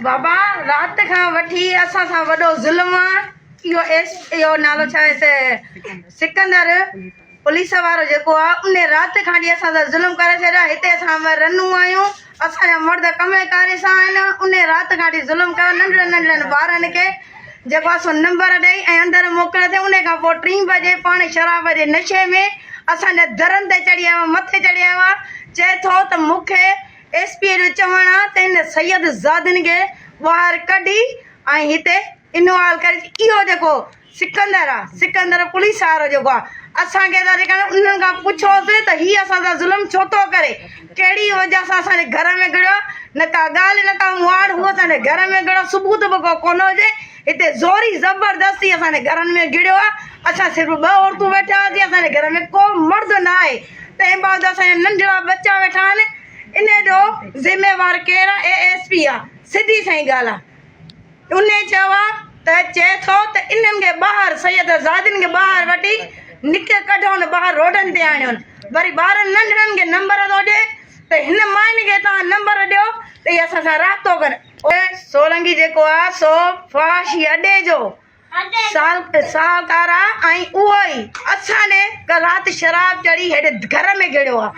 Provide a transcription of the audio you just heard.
بابا رات کان وٺي اسان سان وڏو ظلم آ اهو ايس اهو نالو ڇا آهي سڪندر پوليس وارو جيڪو آ ان رات کان وٺي اسان سان ظلم ڪري ڇڏيو آ هتي اسان رنون آهيون اسان جا مرد ڪم ڪاري سان آهن ان رات کان وٺي ظلم ڪيو ننڍڙن ننڍڙن ٻارن کي جيڪو آ سو نمبر ڏئي ۽ اندر موڪليو اٿئي ان کان پوء ٽين بجي پاڻ شراب جي نشي ۾ اسان جا درن تي چڙهي آيو آ مٿي چڙهي آيو آ چئي ٿو ته مون کي ايس پي جو چوڻ آ ته هن سيد زادن کي ٻاهر ڪڍي ۽ هتي انوال ڪري اهو جيڪو سڪندر آ سڪندر پوليس وارو جيڪو آ اسان کي ته جيڪڏهن انهن کان پڇوس ته هي اسان سان ظلم ڇو ٿو ڪري ڪهڙي وجه سان اسان جي گهر ۾ گهڙيو آ نه ڪا ڳالهه نه ڪا مهاڙ هو اسان جي گهر ۾ گهڙيو ثبوت به ڪو ڪونه هجي هتي زوري زبردستي اسان جي گهرن ۾ گهڙيو آ اسان صرف ٻه عورتون ويٺا هئاسين اسان جي گهر ۾ ڪو مرد نه آهي تنهن بعد اسان جا ننڍڙا ٻچا ويٺا آهن انهي جو ذميوار ڪير آ اي ايس پي آ سڌي سائين ڳالهه آ انهي چيو آ ته چئي ٿو ته انهن کي ٻاهر سيد زادين کي ٻاهر وٺي نڪي ڪڍون ٻاهر روڊن تي آڻيون وري ٻارن ننڍڙن کي نمبر ٿو ڏي ته هن ماين کي توهان نمبر ڏيو ته هي اسان سان رابطو ڪن. سولنگي جيڪو آ سو فحاشي اڏي جو ساهوڪار آ ۽ اهو ئي اسان ڏي رات شراب چڙهي هيڏي گهر ۾ گهڙيو آ.